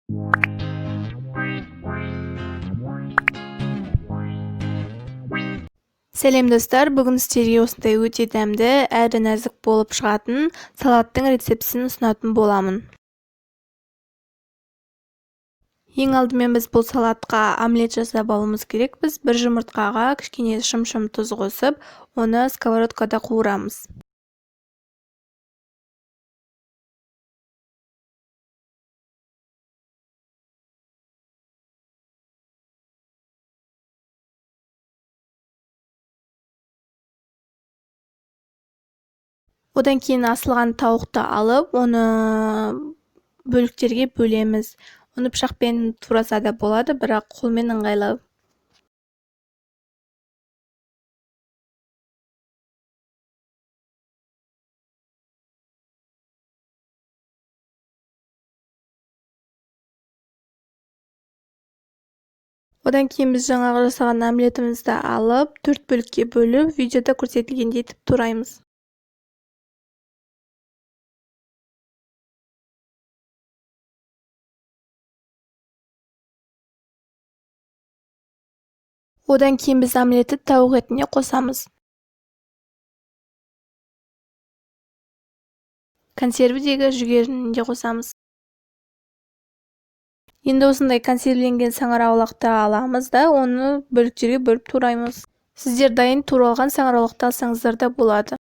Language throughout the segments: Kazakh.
Сәлем, достар! Бүгін сіздерге осындай өте дәмді әрі нәзік болып шығатын салаттың рецептісін ұсынатын боламын. Ең алдымен біз бұл салатқа омлет жасап алуымыз керек. Біз бір жұмыртқаға кішкене шым-шым тұз қосып, оны сковородкада қуырамыз. Одан кейін асылған тауықты алып, оны бөліктерге бөлеміз. Оны пышақпен тураса да болады, бірақ қолмен ыңғайлы. Одан кейін біз жаңағы жасаған омлетімізді алып, төрт бөлікке бөліп, видеода көрсетілгендей етіп тураймыз. Одан кейін біз омлетті тауық етіне қосамыз. Консервідегі жүгеріні де қосамыз. Енді осындай консервіленген саңырауқұлақты аламыз да, оны бөліктерге бөліп тураймыз. Сіздер дайын туралған саңырауқұлақты алсаңыздар да болады.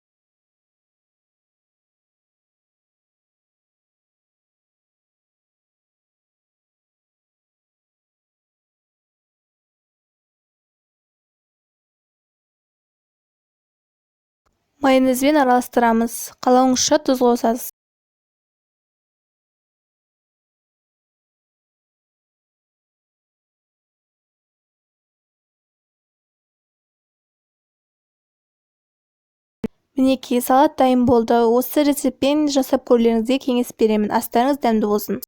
Майонезбен араластырамыз. Қалауыңызша тұз қосасыз. Мінекей, салат дайын болды. Осы рецептпен жасап көрулеріңізге кеңес беремін. Астарыңыз дәмді болсын.